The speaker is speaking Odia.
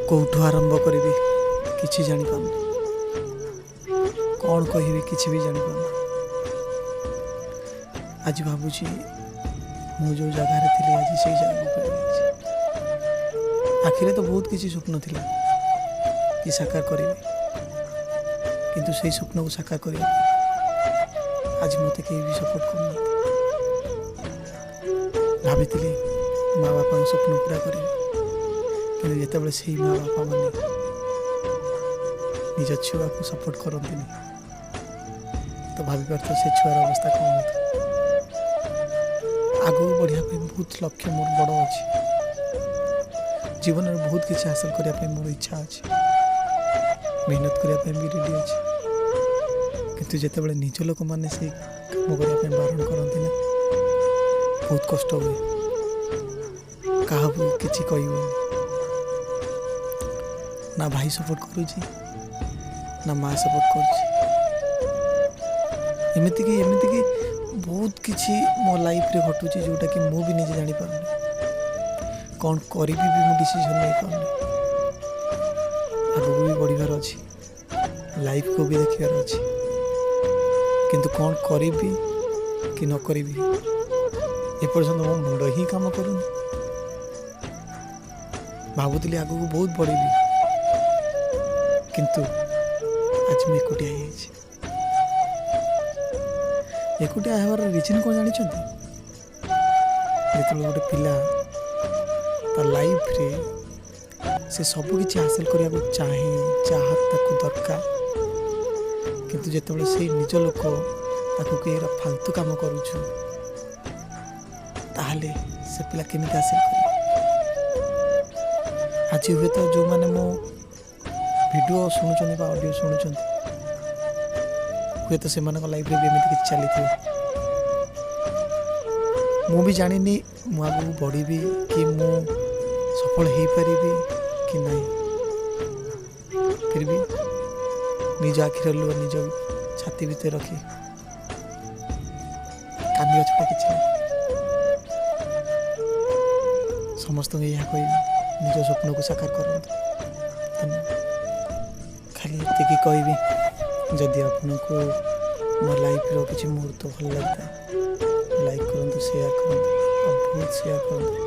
କେଉଁଠୁ ଆରମ୍ଭ କରିବି କିଛି ଜାଣିପାରୁନି, କ'ଣ କହିବି କିଛି ବି ଜାଣିପାରୁନି। ଆଜି ଭାବୁଛି ମୁଁ ଯେଉଁ ଜାଗାରେ ଥିଲି, ଆଜି ସେଇ ଜାଗାକୁ ଫେରିଯାଇଛି। ଆଖିରେ ତ ବହୁତ କିଛି ସ୍ୱପ୍ନ ଥିଲା କି ସାକାର କରିବି, କିନ୍ତୁ ସେଇ ସ୍ୱପ୍ନକୁ ସାକାର କରିବା ପାଇଁ ଆଜି ମୋତେ କେହି ବି ସପୋର୍ଟ କରୁନାହାନ୍ତି। ଭାବିଥିଲି ମା ବାପାଙ୍କ ସ୍ୱପ୍ନ ପୁରା କରିବି, କିନ୍ତୁ ଯେତେବେଳେ ସେଇ ମା ବାପାମାନେ ନିଜ ଛୁଆକୁ ସପୋର୍ଟ କରନ୍ତିନି, ତ ଭାବିପାରୁଥିବ ସେ ଛୁଆର ଅବସ୍ଥା କ'ଣ ହେଉଥିବ। ଆଗକୁ ବଢ଼ିବା ପାଇଁ ବହୁତ ଲକ୍ଷ୍ୟ ମୋର ବଡ଼ ଅଛି। ଜୀବନରେ ବହୁତ କିଛି ହାସଲ କରିବା ପାଇଁ ମୋର ଇଚ୍ଛା ଅଛି। ମେହନତ କରିବା ପାଇଁ ବି ରେଡ଼ି ଅଛି। କିନ୍ତୁ ଯେତେବେଳେ ନିଜ ଲୋକମାନେ ସେଇ କାମ କରିବା ପାଇଁ ବାରଣ କରନ୍ତି ନା, ବହୁତ କଷ୍ଟ ହୁଏ। କାହାକୁ କିଛି କହି ହୁଏନି। ନା ଭାଇ ସପୋର୍ଟ କରୁଛି, ନା ମା ସପୋର୍ଟ କରୁଛି। ଏମିତିକି ବହୁତ କିଛି ମୋ ଲାଇଫରେ ଘଟୁଛି, ଯେଉଁଟାକି ମୁଁ ବି ନିଜେ ଜାଣିପାରୁନି। କ'ଣ କରିବି ବି ମୁଁ ଡିସିସନ୍ ନେଇପାରୁନି। ଆଗକୁ ବି ବଢ଼ିବାର ଅଛି, ଲାଇଫକୁ ବି ଦେଖିବାର ଅଛି, କିନ୍ତୁ କ'ଣ କରିବି କି ନ କରିବି, ଏପର୍ଯ୍ୟନ୍ତ ମୋ ମୁଣ୍ଡ ହିଁ କାମ କରୁନି। ଭାବୁଥିଲି ଆଗକୁ ବହୁତ ବଢ଼ିବି, କିନ୍ତୁ ଆଜି ମୁଁ ଏକୁଟିଆ ହେଇଯାଇଛି। ଏକୁଟିଆ ହେବାର ରିଜନ୍ କ'ଣ ଜାଣିଛନ୍ତି? ଯେତେବେଳେ ଗୋଟେ ପିଲା ତା ଲାଇଫରେ ସେ ସବୁ କିଛି ହାସଲ କରିବାକୁ ଚାହେଁ, ଯାହା ତାକୁ ଦରକାର, କିନ୍ତୁ ଯେତେବେଳେ ସେଇ ନିଜ ଲୋକ ତାକୁ କି ଏଗୁଡ଼ା ଫାଲତୁ କାମ କରୁଛୁ, ତାହେଲେ ସେ ପିଲା କେମିତି ହାସଲ କରିବ? ଆଜି ହୁଏତ ଯେଉଁମାନେ ମୋ ଭିଡ଼ିଓ ଶୁଣୁଛନ୍ତି ବା ଅଡ଼ିଓ ଶୁଣୁଛନ୍ତି, ହୁଏତ ସେମାନଙ୍କ ଲାଇଫରେ ବି ଏମିତି କିଛି ଚାଲିଥିବ। ମୁଁ ବି ଜାଣିନି ମୁଁ ଆଗକୁ ବଢ଼ିବି କି ମୁଁ ସଫଳ ହେଇପାରିବି କି ନାହିଁ। ଫିର୍ ବି ନିଜ ଆଖିର ଲୁହ ନିଜ ଛାତି ଭିତରେ ରଖି କାନ୍ଦିବା ଛଡ଼ା କିଛି ନାହିଁ। ସମସ୍ତଙ୍କୁ ଏହା କହିବି, ନିଜ ସ୍ୱପ୍ନକୁ ସାକାର କରନ୍ତୁ। ଧନ୍ୟବାଦ। ଖାଲି ଏତିକି କହିବି, ଯଦି ଆପଣଙ୍କୁ ମୋ ଲାଇଫର କିଛି ମୁହୂର୍ତ୍ତ ଭଲ ଲାଗିଥାଏ, ଲାଇକ୍ କରନ୍ତୁ, ସେୟାର କରନ୍ତୁ ଆଉ ବହୁତ ସେୟାର କରନ୍ତୁ।